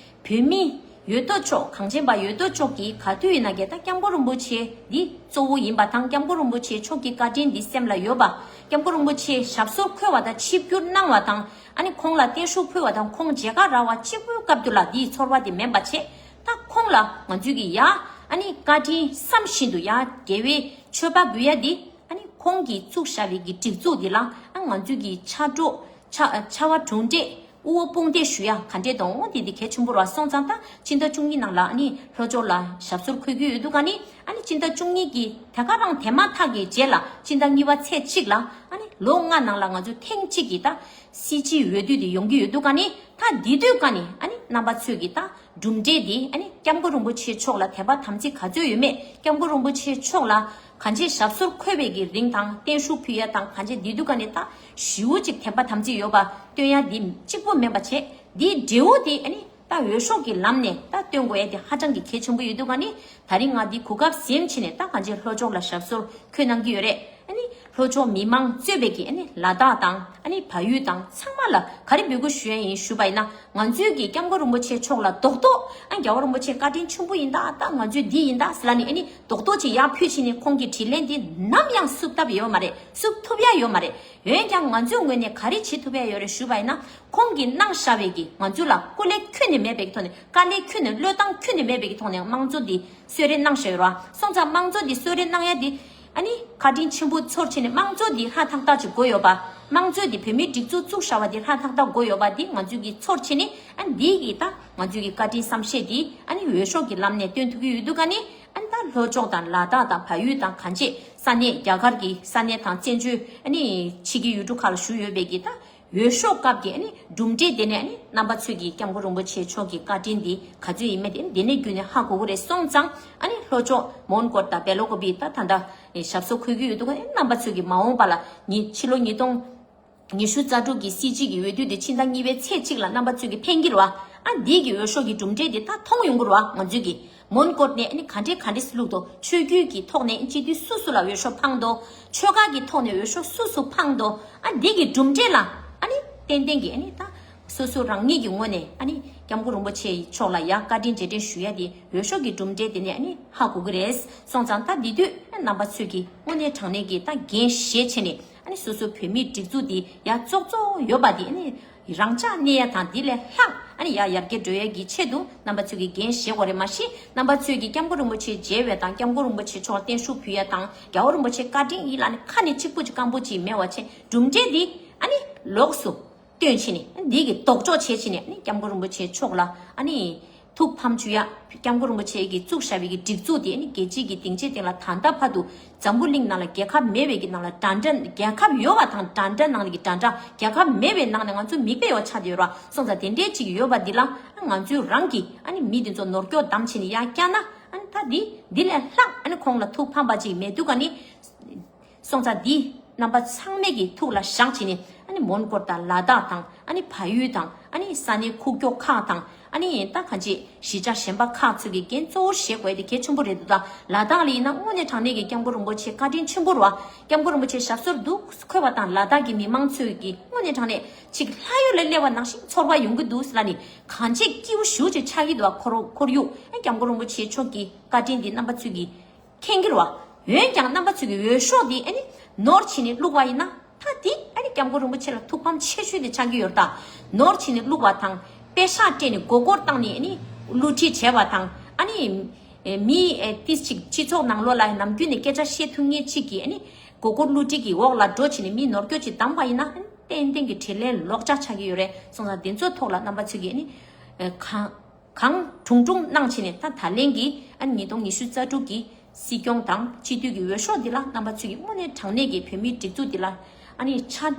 བོད་མི་ཡོད་དོ་ཅོག་གངས་ཅན་པ་ཡོད་དོ་ཅོག་གིས་ག་དུས་ཡིན་ན་གི་ད་སྐྱབས་མགོན་རིན་པོ་ཆེ་འདི་གཙོ་བོ་ཡིན་པ་དང་། སྐྱབས་མགོན་རིན་པོ་ཆེ་མཆོག་གི་བཀའ་དྲིན་འདི་སེམས་ལ་ཡོད་པ། སྐྱབས་མགོན་རིན་པོ་ཆེ་ཞབས་སོར་འཁོད་པ་དང་ཆིབས་བསྒྱུར་གནང་བ་དང་། ཨ་ནི་ཁོང་ལ་བརྟན་བཞུགས་ཕུལ་བ་དང་། ཁོང་མཇལ་ཁ་རག་པ་གཅིག་པུའི་སྐབས་དུ་ལ་འདིའི་ཚོར་བ་དེ་མིན་པ་བྱས། ད་ཁོང་ལ་ང་ཚོས་ཀྱི་ཡ་ཨ་ནི་བཀའ་དྲིན་བསམ་བཞིན་དུ་ཡ་དགེ་བའི་མཆོད་པ་འབུལ་ཡ་འདི། ཨ་ནི་ཁོང་གིས་བཙུགས་བཞག་པའི་གི་སྒྲིག་འཛུགས་འདི་ལ་ཨ་ང་ཚོས་ཀྱི་ཕྱག་རོགས་ཕྱག་ཕྱག་བ་གྲུ་འདེགས་དབུ་བ་དཔུང་འདེགས་ཞུ་ཡ་ག་འདྲས་དང་། འོ་དེ་འདི་གལ་ཆེན་པོ་ར། སོང་ཙང་ད་སྤྱི་ཟླ་བཅུ་གཉིས་ནང་ལ་ཨ་ནི་ལྷོ་ཕྱོགས་ལ་ཞབས་སོར་འཁོད་རྒྱུ་ཡོད་དུས་ཀ་ནི། ཨ་ནི་སྤྱི་ཟླ་བཅུ་གཉིས་ཀྱི་དེ་ག་རང་དེ་མ་ཐག་གི་རྗེས་ལ་སྤྱི་ཟླ་གཉིས་པ་ཚེས་གཅིག་ལ་ཨ་ནི་ལོ་ལྔ་ནང་ལ་ང་ཚོ་ཐེངས་གཅིག་གི་ད་སྲིད་སྤྱིའི་འོས་བསྡུ་དེ་ཡོང་གི་ཡོད་དུས་ཀ་ནི། ད་འདི་དུས་ཀ་ནི་ཨ་ནི་རྣམ་པ་ཚོས་ཀྱི་ད་གྲུབ་འབྲས་འདི་ཨ་ནི་སྐྱབས་མགོན་རིན་པོ་ཆེ་མཆོག་ལ་དད་པ་དམ་ཚིག་ག་ཚོད་ཡོད་མེད། སྐྱབས་མགོན་རིན་པོ་ཆེ་མཆོག་ལ་གང་ཅི་ཞབས་སོར་འཁོད་པའི་གི་རིང་དང་བརྟན་བཞུགས་ཕུལ་ཡ་དང་གང་ཅི་འདི་དུས་ཀ་ནི་ད་ཞེ་པོ་ཅིག་དད་པ་དམ་ཚིག་ཡོད་པ་སྟོན་ཡ་འདི་གཅིག་པོ་མིན་པ་བྱས། འདིའི་འབྲས་བུ་དེ་ཨ་ནི་ད་འོས་ཤོག་གི་ལམ་ནས་ད་སྟོན་དགོས་ཡ་དེ་ཧ་ཅང་གི་གལ་ཆེན་པོ་ཡོད་དུས་ཀ་ནི། ད་རིང་ང་འདི་གོ་སྐབས་ཟིན་བྱས་ནས་ད་གང་ཅི་ལྷོ་ཕྱོགས་ལ་ཞབས་སོར་འཁོད་གནང་གི་ཡོད་རེད། ཨ་ནི་ལྷོ་ཕྱོགས་མི་མང་གཙོས་པའི་གི་ཨ་ནི་ལ་དྭགས་དང་ཨ་ནི་བལ་ཡུལ་དང་ཚང་མ་ལ་ག་རེ་འབོད་སྐུལ་ཞུ་ཡ་ཡིན་ཞུས་པ་ཡིན་ན། ང་ཚོས་ཀྱི་སྐྱབས་མགོན་རིན་པོ་ཆེ་མཆོག་ལ་རྡོག་རྡོག་ཨ་རྒྱལ་བ་རིན་པོ་ཆེ་བཀའ་དྲིན་ཆེན་པོ་ཡིན་ད། ད་ང་ཚོས་འདི་ཡིན་ད་ཟེར་ལ་ནི་ཨ་ནི་རྡོག་རྡོག་ཅིག་ཡར་ཕུལ་བྱས་ནས་ཁོང་གི་དྲིན་ལན་འདི་ནམ་ཡང་བསུབ་ཐབས་ཡོད་མ་རེད། བསུབ་ཐུབ་ཡ་ཡོད་མ་རེད། འོན་ཀྱང་ང་ཚོའི་ངོས་ནས་ག་རེ་བྱེད་ཐུབ་ཡ་ཡོད་རེད་ཞུས་པ་ཡིན་ན། ཁོང་གིས་གནང་བཞག་པའི་གི་ང་ཚོ་ལ་སྐུ་ལས་ཁྱོན་ནས་མེད་པའི་གི་ཐོག་ནས། དཀའ་ལས་ཁྱོན་ནས། བློས་བཏང་ཁྱོན་ནས་མེད་པའི་གི་ཐོག་ནས་དམངས་གཙོ་འདི་གསོལ་རས་གནང་བཞག་ཡོད་ར། སོང་ཙང་དམངས་གཙོ་འདི་གསོལ་རས་གནང་ཡ་འདི་ཨ་ནི་བཀའ་དྲིན་ཆེན་པོ་ཚོར་བྱས་ནས། དམངས་གཙོ་འདི་ཧྲ་ཐག་ཐག་ཅིག་དགོས་ཡོད་པ། དམངས་གཙོ་འདི་བོད་མིའི་སྒྲིག་འཛུགས་བཙུགས་བཞག་པ་འདི་ཧྲ་ཐག་ཐག་དགོས་ཡོད་པ་འདི་ང་ཚོས་ཀྱི་ཚོར་བྱས་ནས། ཨ་ནི་འདི་གི་ད་ང་ཚོས་ཀྱི་བཀའ་དྲིན་བསམ་ཤེས་འདི་ཨ་ནི་འོས་ཤོག་གི་ལམ་ནས་སྟོན་ཐུབ་ཀྱི་ཡོད་དུས་ཀ་ནི། ཨ་ནི་ད་ལྷོ་ཕྱོགས་དང་ལ་དྭགས་དང་བལ་ཡུལ་དང་གང་ཅི་ས་གནས་རྒྱ་གར་གྱི་ས་གནས་དང་བཙན་བྱོལ་ཨ་ནི་ཕྱི་གི་ཡུལ་གྲུ་ཁག་ལ་བཞུགས་ཡོད་པའི་གི་ད་འོས་ཤོག་སྐབས་ཀྱི་ཨ་ནི་གྲུབ་འབྲས་དེ་ནས་ཨ་ནི་རྣམ་པ་ཚོས་ཀྱི་སྐྱབས་མགོན་རིན་པོ་ཆེ་མཆོག་གི་བཀའ་དྲིན་འདི་ག་ཚོད་ཡིན་མིན་དེ་འདི་ནས་བརྒྱུད་ནས་ཧ་གོ་གི་རེད། སོང་ཙང་ཨ་ནི་ལྷོ་ཕྱོགས་མོན་གྷོ་དང་སྦེལ་ཀོབ་པི་ད་ད་ལྟ་ཞབས་སོར་འཁོད་ཀྱི་ཡོད་དུས་ཀ་ནི། རྣམ་པ་ཚོས་ཀྱི་མ་འོངས་པ་ལ་ཉི་ཕྱི་ལོ་ཉིས་སྟོང་ཉི་ཤུ་རྩ་དྲུག་གི་སྲིད་སྤྱི་གི་འོས་བསྡུ་དེ་ཕྱི་ཟླ་གཉིས་པའི་ཚེས་གཅིག་ལ་རྣམ་པ་ཚོས་ཀྱི་ཕན་གྱི་རེད་བ། ཨ་འདི་གི་འོས་ཤོག་གི་གྲུབ་འབྲས་དེ་ད་མཐོང་ཡོང་གི་རེད་བ། ང་ཚོས་ཀྱི་མོན་གྷོ་ནས་ཨ་ནི་ག་འདྲས་ག་འདྲས་སུ་བླུགས་འདུག་ཆོས་བརྒྱུད་ཀྱི་ཐོག་ནས་སྤྱི་འཐུས་སུ་སུ་ལ་འོས་ཤོག་འཕངས་འདུག་ཆོལ་ཁ་གི་ཐོག་ནས་འོས་ཤོག་སུ་སུ་འཕངས་འདུག་ཨ་འདི་གི་གྲུབ་འབྲས་ལ་ཨ་ནི་ཏན་ཏན་གྱི་ཨ་ནི་ད་སོ་སོ་རང་ཉིད་ཀྱི་ངོས་ནས་ཨ་ནི་སྐྱབས་མགོན་རིན་པོ་ཆེ་མཆོག་ལ་ཡ་བཀའ་དྲིན་རྗེས་དྲན་ཞུ་ཡ་དེ་འོས་ཤོག་གི་གྲུབ་འབྲས་དེ་ནས་ཨ་ནི་ཧ་གོ་གི་རེད། སོང་ཙང་ད་འདི་དུས་རྣམ་པ་ཚོས་ཀྱི་དངོས་གནས་དྲང་གནས་ཀྱི་ད་འགན་བཞེས་བྱས་ནས། ཨ་ནི་སོ་སོའི་བོད་མིའི་སྒྲིག་འཛུགས་འདི་ཡ་བཙོག་བཙོག་ཡོད་པ་འདི་ཨ་ནི་རང་འཇགས་གནས་ཡ་དང་། འདི་ལས་ལྷག་ཨ་ནི་ཡ་ཡར་རྒྱས་འགྲོ་ཡ་གི་ཆེད་དུ་རྣམ་པ་ཚོས་ཀྱི་འགན་བཞེས་དགོས་རེད། མ་གཞི་རྣམ་པ་ཚོས་ཀྱི་སྐྱབས་མགོན་རིན་པོ་ཆེ་མཇལ་བའི་དང་། སྐྱབས་མགོན་རིན་པོ་ཆེ་མཆོག་བརྟན་བཞུགས་ཕུལ་ཡ་དང་། རྒྱལ་བ་རིན་པོ་ཆེ་བཀའ་དྲིན་ཡིད་ལ་ནི་ཁ་ནས་གཅིག་པུ་ཅིག་སྐམ་པོ་ཅིག་མེད་པ་བྱས། གྲུབ་འབྲས་འདི་ཨ་ནི་ལོགས་སུ་སྟོན་བྱས་ནས། འདི་གི་ལྡོག་ཕྱོགས་བྱས་བྱས་ནས་ཨ་ནི་སྐྱབས་མགོན་རིན་པོ་ཆེ་མཆོག་ལ་ཨ་ནི། ཐུགས་ཕམ་བཅུག་ཡ། སྐྱབས་མགོན་རིན་པོ་ཆེ་གིས་བཙུགས་བཞག་པའི་གི་སྒྲིག་འཛུགས་དེ་ནི་རྒྱལ་སྤྱིའི་གི་སྡིངས་ཆའི་སྟེང་ལ་ད་ལྟ་བར་དུ་འཛམ་བུ་གླིང་ནང་ལ་རྒྱལ་ཁབ་མེད་པའི་གི་ནང་ལ་འདྲ་འདྲ། རྒྱལ་ཁབ་ཡོད་པ་དང་འདྲ་འདྲ་ནང་ལ་གི་འདྲ་འདྲ། རྒྱལ་ཁབ་མེད་པའི་ནང་ནས་ང་ཚོ་མིག་དཔེ་ཡོད་ཆགས་བསྡད་ཡོད་ར། སོང་ཙང་དེ་འདྲའི་ཅིག་ཡོད་པ་འདི་ལ་ང་ཚོས་རང་གི་ཨ་ནི་མི་དེ་ཚོ་ནོར་སྐྱོག་བསྡམས་བྱས་ནས་ཡར་བཀྱག་ན། ཨ་ནི་ད་འདི་འདི་ལས་ལྷག་ཨ་ནི་ཁོང་ལ་ཐུགས་ཕམ་པ་ཅིག་མེད་དུས་ཀ་ནི། སོང་ཙང་འདི་རྣམ་པ་ཚང་མས་ཀྱི་ཐུགས་ལ་བཞག་བྱས་ནས། ཨ་ནི་མོན་གྷོ་དང་ལ་དྭགས་དང་། ཨ་ནི་བལ་ཡུལ་དང་། ཨ་ནི་ས་གནས་ཁུག་ཀྱོག་ཁག་དང་། ཨ་ནི་ད་གང་ཅི་གཞིས་ཆགས་གཞན་པ་ཁག་ཚོས་ཀྱི་འགན་གཙོ་བོ་བཞེས་དགོས་དེ་གལ་ཆེན་པོ་རེད་འདུག་ད་ལ་དྭགས་ལ་ཡིན་ན་དངོས་གནས་དྲང་གནས་ཀྱི་སྐྱབས་མགོན་རིན་པོ་ཆེ་བཀའ་དྲིན་ཆེན་པོ་རེད་བ། སྐྱབས་མགོན་རིན་པོ་ཆེ་ཞབས་སོར་འདུག་འཁོད་པ་དང་། ལ་དྭགས་ཀྱི་མི་མང་ཚོས་ཀྱི་དངོས་གནས་དྲང་གནས་ཅིག་ལྷ་ཡུལ་ལ་སླེབས་པ་ནང་བཞིན་ཚོར་བ་ཡོང་གི་འདུག་ཟེར་ལ་ནི། གང་ཅི་སྐྱིད་པོ་ཞེ་པོ་ཅིག་ཆགས་ཀྱི་འདུག་བ། ཁོར་ཁོར་ཡུག་ཨ་སྐྱབས་མགོན་རིན་པོ་ཆེ་མཆོག་གི་བཀའ་དྲིན་འདི་རྣམ་པ་ཚོས་ཀྱི་མཁྱེན་གྱི་རེད་བ། འོན་ཀྱང་རྣམ་པ་ཚོས་ཀྱི་འོས་ཤོག་འདི་ཨ་ནི་ནོར་བྱས་ནས་བླུགས་པ་ཡིན་ན། ད་འདི་ཨ་ནི་སྐྱབས་མགོན་རིན་པོ་ཆེ་ལ་ཐུགས་ཕམ་ཆེ་ཤོས་དེ་ཆགས་ཀྱི་ཡོད་རེད། ད་ནོར་བྱས་ནས་བླུགས་པ་དང་། པེ་ཤག་སྤྲད་ནས་མགོ་སྐོར་བཏང་ནས་ཨ་ནི་བསླུ་བྲིད་བྱས་པ་དང་། ཨ་ནི་མི་ཨེ་ཏིས་ཅིག་སྤྱི་ཚོགས་ནང་ལོགས་ལ་ནམ་རྒྱུན་ནས་སྐད་ཆ་བཤད་ཐུབ་མཁན་ཅིག་གིས་ཨ་ནི་མགོ་སྐོར་བསླུ་བྲིད་ཀྱི་འོག་ལ་འགྲོ་བྱས་ནས་མི་ནོར་སྐྱོན་ཅིག་བདམས་པ་ཡིན་ན། ཨ་ནི་ཏན་ཏན་གྱི་དྲིན་ལན་ལོག་འཇགས་ཆགས་ཀྱི་ཡོད་རེད། སོང་ཙང་དེ་ཚོའི་ཐོག་ལ་རྣམ་པ་ཚོས་ཀྱིས་ཨ་ནི་ཨེ་གང་། གང་དྲུང་དྲུང་གནང་བྱས་ནས། ད་ད་ལན་གྱི་ཨ་ནི་ཉིས་སྟོང་ཉི་ཤུ་རྩ་དྲུག་གི་སྲིད་སྐྱོང་དང་སྤྱི་འཐུས་ཀྱི་འོས་ཤོག་འདི་ལ་རྣམ་པ་ཚོས་ཀྱི་དངོས་གནས་དྲང་གནས་ཀྱི་བོད་མིའི་སྒྲིག་འཛུགས་འདི་ལ་ཨ་ནི་ཆ་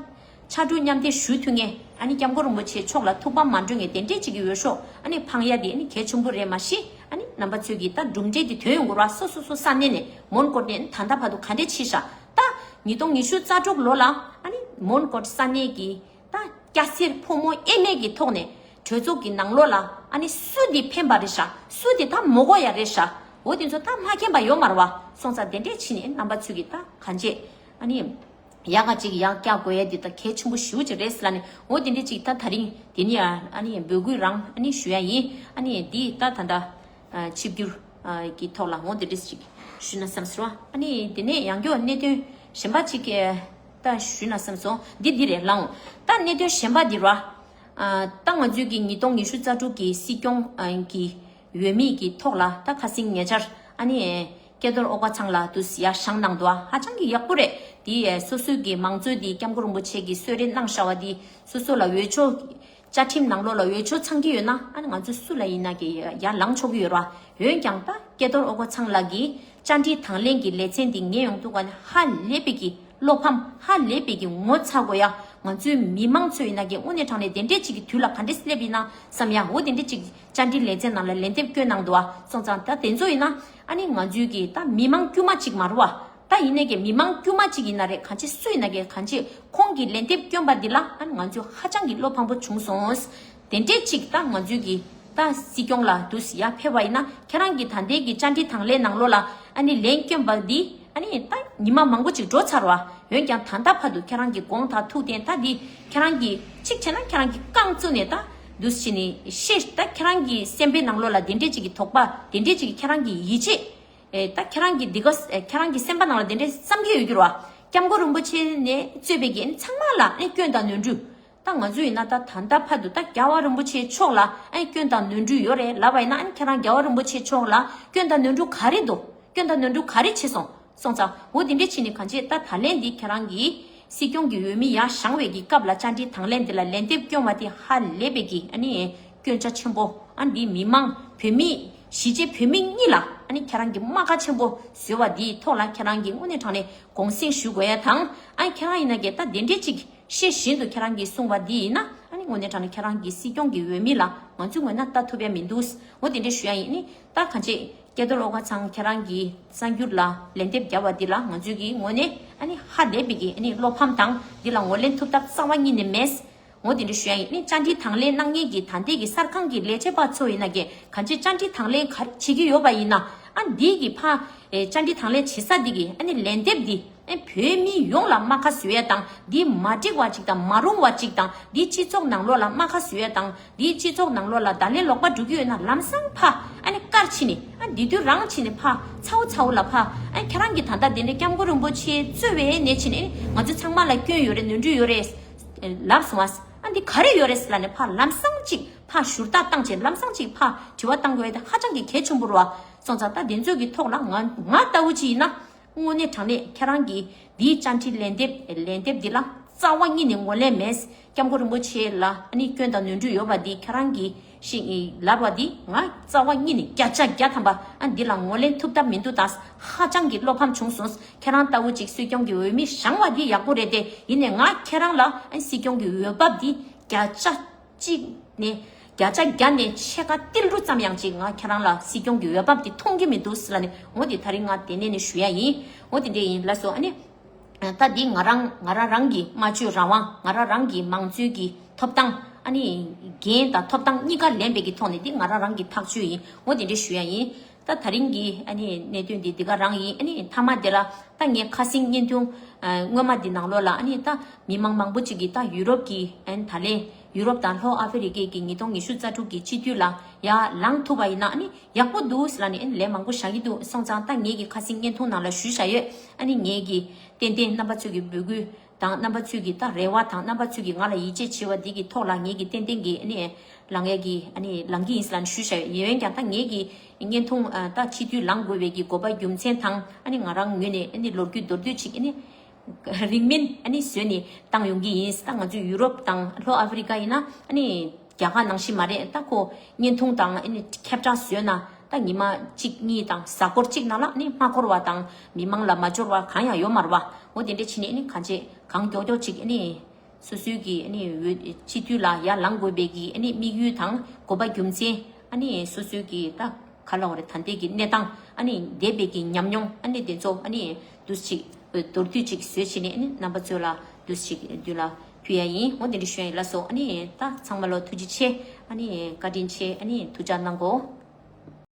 ཕྲུ་གུ་མཉམ་དེ་ཞུ་ཐུབ་ངེས། ཨ་ནི་སྐྱབས་མགོན་རིན་པོ་ཆེ་མཆོག་ལ་ཐུགས་ཕམ་མ་འགྲོ་ངེས་དེ་འདྲས་ཅིག་གི་འོས་ཤོག་ཨ་ནི་འཕང་ཡ་དེ་ཨ་ནི་གལ་ཆེན་པོ་རེད། མ་གཞི་ཨ་ནི་རྣམ་པ་ཚོས་ཀྱི་ད་གྲུབ་འབྲས་དེ་ཐོན་ཡོང་དགོས་ར། སོ་སོ་སོ་ས་གནས་ནས་མོན་གྷོ་ནས་ད་ལྟ་བར་དུ་ག་འདྲས་ཕྱིན་ཤག་ད་ཉིས་སྟོང་ཉི་ཤུ་རྩ་དྲུག་ལོ་ལ་ཨ་ནི་མོན་གྷོ་ས་གནས་ཀྱི་ད་སྐྱ་སེར་ཕོ་མོ་དབྱེར་མེད་ཀྱི་ཐོག་ནས་གྲོས་ཚོགས་ཀྱི་ནང་ལོགས་ལ་ཨ་ནི་སུ་དེ་ཕན་པ་རེད་ཤག་སུ་དེ་ད་མོ་གོ་ཡ་རེད་ཤག་འོ་དེ་ཚོ་ད་མ་མཁྱེན་པ་ཡོད་མ་རེད་བ། སོང་ཙང་དེ་འདྲས་ཕྱིན་ནས་རྣམ་པ་ཚོས་ཀྱི་ད་གང་བྱེད་ཨ་ནི། ཡག་ག་ཅིག་ཡག་བཀྱག་དགོས་ཡ་འདི་ད་གལ་ཆེན་པོ་ཞེ་པོ་ཅིག་རེད་ཟེར་ལབ་ནས། འོ་དེ་འདྲ་ཅིག་ད་ད་རིང་དེ་ནི་ཨ་ནི་འབོད་སྐུལ་རང་ཨ་ནི་ཞུ་ཡ་ཡིན། ཨ་ནི་འདི་ད་ད་ད་ཨ་ཆིབས་བསྒྱུར་ཨ་གི་ཐོག་ལ་འོ་དེ་འདྲ་ཅིག་ཞུས་ན་བསམ་སོང་། ཨ་ནི་དེ་ནས་ཡང་བསྐྱར་གནད་དོན་གཞན་པ་ཅིག་ཨ་ད་ཞུས་ན་བསམ་སོང་། འདི་འདི་རེད་ལགས། ད་གནད་དོན་གཞན་པ་འདི་ར། ཨ་ད་ང་ཚོའི་གི་ཉིས་སྟོང་ཉི་ཤུ་རྩ་དྲུག་གི་སྲིད་སྐྱོང་ཨ་གི་འོས་མི་གི་ཐོག་ལ་ད་ཁ་སང་ཉེ་ཆར་ཨ་ནི་སྐལ་རྡོར་ཨོ་དཀར་ཚང་ལགས་དུ་ཡར་བཞེངས་གནང་འདུག་ཧ་ཅང་གི་ཡག་པོ་རེད། དེ་སོ་སོའི་གི་མང་གཙོའི་དེ་སྐྱབས་མགོན་རིན་པོ་ཆེ་གིས་གསོལ་རས་གནང་བཞག་པ་དེ་སོ་སོ་ལ་འོས་ཆོག་བཅའ་ཁྲིམས་ནང་ལོགས་ལ་འོས་ཆོག་ཚང་གི་ཡོད་ན་ཨ་ནི་ང་ཚོ་སུ་ལ་ཡིན་ན་གི་ཡར་ལངས་ཆོག་གི་ཡོད་ར། འོན་ཀྱང་ད་སྐལ་རྡོར་ཨོ་དཀར་ཚང་ལགས་ཀྱིས་བཅར་འདྲི་དང་ལེན་གྱི་ལེ་ཚན་འདི་ཉན་ཡོང་དུས་ག་ནས་ཧ་ལས་པའི་གི་བློ་ཕམ་ཧ་ལས་པའི་གི་ངོ་ཚ་དགོས་ཡ། ང་ཚོའི་མི་མང་ཚོ་ཡིན་ན་གི་དངོས་གནས་དྲང་གནས་དེ་འདྲས་ཅིག་གི་དུས་ལ་ག་འདྲས་སླེབས་ཡིན་ན་བསམ་ཡ། འོ་དེ་འདྲས་ཅིག་བཅར་འདྲི་ལེ་ཚན་ནང་ལ་ལན་འདེབས་བསྐྱོན་གནང་འདུག་བ། སོང་ཙང་ད་དེ་ཚོ་ཡིན་ན་ཨ་ནི་ང་ཚོའི་གི་ད་མི་མང་དཀྱུས་མ་ཅིག་མ་རེད་བ། ད་ཡིན་ནའི་གི་མི་མང་དཀྱུས་མ་ཅིག་ཡིན་ན་རེད། གང་ཅི་སུ་ཡིན་ན་གི་གང་ཅི་ཁོང་གི་ལན་འདེབས་བསྐྱོན་པ་འདི་ལ་ཨ་ནི་ང་ཚོ་ཧ་ཅང་གི་བློ་ཕམ་པོ་བྱུང་སོང་། དེ་འདྲས་ཅིག་ད་ང་ཚོའི་གི་ད་སྲིད་སྐྱོང་ལ་དུ་ཡར་ཕེབས་པ་ཡིན་ན་ཁྱེད་རང་གི་ད་ལྟའི་གི་བཅར་འདྲི་དང་ལེན་ནང་ལོགས་ལ་ཨ་ནི་ལན་བསྐྱོན་པ་འདི་ཨ་ནི་ད་ཉི་མ་མང་པོ་ཅིག་འགྲོ་ཚར་བ། འོན་ཀྱང་ད་ལྟ་བར་དུ་ཁྱེད་རང་གི་དགོངས་དག་ཐུགས་བདེན་ད་འདི་ཁྱེད་རང་གི་གཅིག་བྱས་ན་ཁྱེད་རང་གི་རྐང་བཙུགས་ནས་ད་དུ་བྱས་ནས་ཤེས་ད་ཁྱེད་རང་གི་སེམས་པའི་ནང་ལོགས་ལ་དེ་འདྲས་ཅིག་གི་དོགས་པ་དེ་འདྲས་ཅིག་གི་ཁྱེད་རང་གི་ཡིད་ཆེས། ཨེ་ད་ཁྱེད་རང་གི་འདི་ག་ཨེ་ཁྱེད་རང་གི་སེམས་པ་ནང་ལ་དེ་འདྲའི་བསམ་གྱི་ཡོད་རྒྱུ་རེད་བ། སྐྱབས་མགོན་རིན་པོ་ཆེ་ནས་གཙོས་པའི་གི་ཚང་མ་ལ་ཨེ་སྐྱོན་དང་ནོར་འཁྲུལ། ད་ང་ཚོ་ཡིན་ན་ད་ད་ལྟ་བར་དུ་ད་རྒྱལ་བ་རིན་པོ་ཆེ་མཆོག་ལ་ཨེ་སྐྱོན་དང་ནོར་འཁྲུལ་ཡོད་རེད་ལབ་པ་ཡིན་ན་ཨེ་ཁྱེད་རང་རྒྱལ་བ་རིན་པོ་ཆེ་མཆོག་ལ་སྐྱོན་དང་ནོར་འཁྲུལ་ག་རེ་འདུག་སྐྱོན་དང་ནོར་འཁྲུལ་ག་རེ་བྱས་སོང་། སོང་ཙང་འོ་དེ་འདྲས་བྱས་ནས་གང་བྱས་ད་ད་ལན་འདི་ཁྱེད་རང་གིས་སྲིད་སྐྱོང་གི་འོས་མི་ཡར་བཞེངས་པའི་གི་སྐབས་ལ་བཅར་འདྲི་དང་ལེན་འདི་ལ་ལན་འདེབས་སྐྱོན་པ་དེ་ཧ་ལས་པའི་གི་ཨ་ནི་སྐྱོན་ཆ་ཆེན་པོ། ཨ་འདི་མི་མང་བོད་མི་གཞིས་བྱེས་བོད་མི་གཉིས་ལ་ཨ་ནི་ཁྱེད་རང་གི་རྨ་ཁ་ཆེན་པོ་བཟོས་པ་འདིའི་ཐོག་ལ་ཁྱེད་རང་གི་དངོས་གནས་དྲང་གནས་དགོངས་སེལ་ཞུ་དགོས་ཡ་དང་། ཨ་ཁྱེད་རང་ཡིན་ན་གི་ད་དེ་འདྲས་ཅིག་ཤེས་བཞིན་དུ་ཁྱེད་རང་གིས་གསུངས་པ་འདི་ཡིན་ན་ཨ་ནི་དངོས་གནས་དྲང་གནས་ཁྱེད་རང་གི་སྲིད་སྐྱོང་གི་འོས་མི་ལ་ང་ཚོའི་ངོས་ན་ལྟ་ཐུབ་ཡ་མི་འདུག་འོ་དེ་འདྲས་ཞུ་ཡ་ཡིན། ཨ་ནི་ད་གང་བྱས། སྐལ་རྡོར་ཨོ་དཀར་ཚང་ཁྱེད་རང་གིས་གསར་འགྱུར་ལ་ལན་འདེབས་བརྒྱབ་པ་འདི་ལ་ང་ཚོའི་གི་ངོས་ནས་ཨ་ནི་ཧ་ལས་པའི་གི་ཨ་ནི་བློ་ཕམ་དང་འདི་ལ་ངོས་ལེན་ཐུབ་ཐབས་རྩ་བ་ཉིད་ནས་མེད། འོ་དེ་འདྲ་ཞུ་ཡ་ཡིན། ཨ་ནི་བཅར་འདྲི་དང་ལེན་གནང་མཁན་གྱི་ད་ལྟའི་གི་གསར་ཁང་གི་ལས་བྱེད་པ་ཚོ་ཡིན་ན་གི་གང་ཅི་བཅར་འདྲི་དང་ལེན་ག་རེ་བྱེད་ཀྱི་ཡོད་པ་ཡིན་ན་ཨ་འདི་གི་ཕ་ཨེ་བཅར་འདྲི་དང་ལེན་བྱེད་ས་འདི་གི་ཨ་ནི་ལན་འདེབས་འདི། ཨེ་བོད་མི་ཡོངས་ལ་རྨ་ཁ་བཟོ་ཡ་དང་འདི་མ་འགྲིག་པ་ཅིག་དང་མ་རུང་བ་ཅིག་དང་འདི་སྤྱི་ཚོགས་ནང་ལོགས་ལ་རྨ་ཁ་བཟོ་ཡ་དང་འདི་སྤྱི་ཚོགས་ནང་ལོགས་ལ་བརྡ་ལན་ལོག་པ་འགྲོ་གི་ཡོད་ན་ལམ་སང་ཕ་ཨ་ནི་བཀར་ཕྱིན་ནས་ཨ་འདི་དུས་རང་ཕྱིན་ནས་ཕ་ཚ་བོ་ཚ་བོ་ལ་ཕ་ཨ་ཁྱེད་རང་གི་ད་ལྟ་དེ་འདྲའི་སྐྱབས་མགོན་རིན་པོ་ཆེ་གཙོས་པའི་ནས་ཕྱིན་ནས་ང་ཚོ་ཚང་མ་ལ་སྐྱོན་ཡོད་རེད་ནོར་འཁྲུལ་ཡོད་རེད་ལབ་སོང་ཨ། ཨ་འདི་ག་རེ་ཡོད་རེད་ལབ་ནས་ཕ་ལམ་སང་ཅིག་ཕ་ཞུ་དག་བཏང་བྱས་ལམ་སང་ཅིག་ཕ་དྲི་བ་བཏང་དགོས་ཡ་དེ་ཧ་ཅང་གི་གལ་ཆེན་པོ་རེད་བ། སོང་ཙང་ད་དེ་ཚོའི་གི་ཐོག་ལ་ང་ང་ལྟ་བུ་ཅིག་ཡིན་ན། དངོས་གནས་དྲང་གནས་ཁྱེད་རང་གིས་འདིའི་བཅར་འདྲི་ལན་འདེབས་ལན་འདེབས་འདི་ལ་རྩ་བ་ཉིད་ནས་ངོས་ལེན་མེད། སྐྱབས་མགོན་རིན་པོ་ཆེ་ལ་ཨ་ནི་སྐྱོན་དང་ནོར་འཁྲུལ་ཡོད་པ་འདི་ཁྱེད་རང་གིས་ཤིག་ལབ་པ་འདི་ང་རྩ་བ་ཉིད་ནས་བརྒྱ་ཆ་བརྒྱ་ཐམ་པ་ཨ་འདི་ལ་ངོས་ལེན་ཐུབ་ཐབས་མི་འདུག་ད་ཧ་ཅང་གི་བློ་ཕམ་བྱུང་སོང་། ཁྱེད་རང་ལྟ་བུ་ཅིག་སྲིད་སྐྱོང་གི་འོས་མི་བཞེངས་པ་འདི་ཡག་པོ་རེད་དེ་ཡིན་ནའི་ང་ཁྱེད་རང་ལ་ཨ་སྲིད་སྐྱོང་གི་འོས་བབ་འདི་བརྒྱ་ཆ་གཅིག་ནས་བརྒྱ་ཆ་བརྒྱ་ནས་ཕྱེད་ཀ་ཏིལ་རུ་ཙམ་ཡང་ཅིག་ང་ཁྱེད་རང་ལ་སྲིད་སྐྱོང་གི་འོས་བབ་དེ་མཐོང་གི་མི་འདུག་ཟེར་ལབ་ནས་འོ་དེ་ད་རིང་ང་དེ་ནས་ནས་ཞུ་ཡ་ཡིན། འོ་དེ་འདྲས་ཡིན་ལགས་སོ། ཨ་ནི་ད་འདི་ང་རང་ང་རང་རང་གི་སྨྲ་བརྗོད་རང་དབང་ང་རང་རང་གི་མང་གཙོའི་གི་ཐོབ་ཐང་ཨ་ནི་འགན་དང་ཐོབ་ཐང་གཉིས་ཀ་ལེན་པའི་གི་ཐོག་ནས་འདི་ང་རང་རང་གི་ཐག་གཅོད་ཡིན། འོ་དེ་འདྲས་ཞུ་ཡ་ཡིན། ད་ད་རིང་གི་ཨ་ནི་གནད་དོན་འདི་འདི་ག་རང་ཡིན། ཨ་ནི་མཐའ་མ་དེ་ལ་ད་ངས་ཁ་སང་བརྙན་ཐུང་ཨ་སྔོན་མ་འདི་ནང་ལོགས་ལ་ཨ་ནི་ད་མི་མང་མང་པོ་ཅིག་གིས་ད་ཡུ་རོབ་ཀྱི་ཨ་ནི་ད་ལན་ཡུ་རོབ་དང་ལྷོ་ཨ་ཧྥེ་རི་ཀའི་གི་ཉིས་སྟོང་ཉི་ཤུ་རྩ་དྲུག་གི་སྤྱི་འཐུས་ལ་ཡར་ལངས་ཐུབ་པ་ཡིན་ན་ཨ་ནི་ཡག་པོ་འདུག་ཟེར་ལབ་ནས་ཨ་ནི་ལན་མང་པོ་བཞག་གི་འདུག་སོང་ཙང་ད་ངས་ཀྱི་ཁ་སང་བརྙན་ཐུང་ནང་ལ་ཞུས་བཞག་ཡོད། ཨ་ནི་ངས་ཀྱི་ཏན་ཏན་རྣམ་པ་ཚོས་ཀྱི་འབོད་སྐུལ་དང་རྣམ་པ་ཚོས་ཀྱི་ད་རེ་བ་དང་རྣམ་པ་ཚོས་ཀྱི་ང་ལ་ཡིད་ཆེས་བྱེད་པ་འདི་གི་ཐོག་ལ་ངས་ཀྱི་ཏན་ཏན་གྱི་ཨ་ནི་ལངས་ཡས་ཀྱི་ཨ་ནི་ལངས་ཀྱི་ཡིན་ཟེར་ལབ་ནས་ཞུས་བཞག་ཡོད། ཡིན་ཡང་ཀྱང་ད་ངས་ཀྱི་བརྙན་ཐུང་ཨ་ད་སྤྱི་འཐུས་ལངས་དགོས་པའི་གི་དགོས་པ་རྒྱུ་མཚན་དང་ཨ་ནི་ང་རང་ངོས་ནས་ཨ་ནི་ལོ་རྒྱུས་མདོར་བསྡུས་ཅིག་ཨ་ནི་རིང་མིན་ཨ་ནི་བཟོས་ནས་བཏང་ཡོང་གི་ཡིན། ད་ང་ཚོ་ཡུ་རོབ་དང་ལྷོ་ཨ་ཧྥེ་རི་ཀ་ཡིན་ན་ཨ་ནི་རྒྱ་གར་ནང་བཞིན་མ་རེད། ད་ཁོ་བརྙན་ཐུང་དང་ཨ་ནི་ཁྱབ་བསྒྲགས་བཟོས་ན་ད་ཉི་མ་གཅིག་གཉིས་དང་གཟའ་འཁོར་གཅིག་ནང་ལ་ཨ་ནི་མ་འཁོར་བ་དང་མི་མང་ལ་མ་འབྱོར་བ་གང་ཡང་ཡོད་མ་རེད་བ། འོ་དེ་འདྲ་བྱས་ནས་ཨ་ནི་གང་བྱེད་གང་མགྱོགས་མགྱོགས་ཅིག་ཨ་ནི་ སོ་སོའི་གི་ཨ་ནི་འོས་སྤྱི་འཐུས་ལ་ཡར་ལངས་དགོས་པའི་གི་ཨ་ནི་དམིགས་ཡུལ་དང་དགོས་པ་རྒྱུ་མཚན། ཨ་ནི་སོ་སོའི་གི་ད་ག་ལབ་དགོས་རེད། ད་ལྟའི་གི་གནས་སྟངས། ཨ་ནི་འདས་པའི་གི་ཉམས་མྱོང་ཨ་ནི་དེ་ཚོ་ཨ་ནི་འདུག་སེ་ཅིག་མདོར་བསྡུས་ཅིག་བཟོས་བྱས་ནས། ཨ་ནི་རྣམ་པ་ཚོ་ལ་འདུག་སེ་ཅིག་མདུན་ལ་ཕུལ་ཡ་ཡིན། འོ་དེ་འདྲ་ཞུ་ཡ་ཡིན། ལགས་སོ། ཨ་ནི་ད་ཚང་མ་ལ་ཐུགས་རྗེ་ཆེ། ཨ་ནི་བཀའ་དྲིན་ཆེ། ཨ་ནི་ཐུགས་ཅག་གནང་གོ།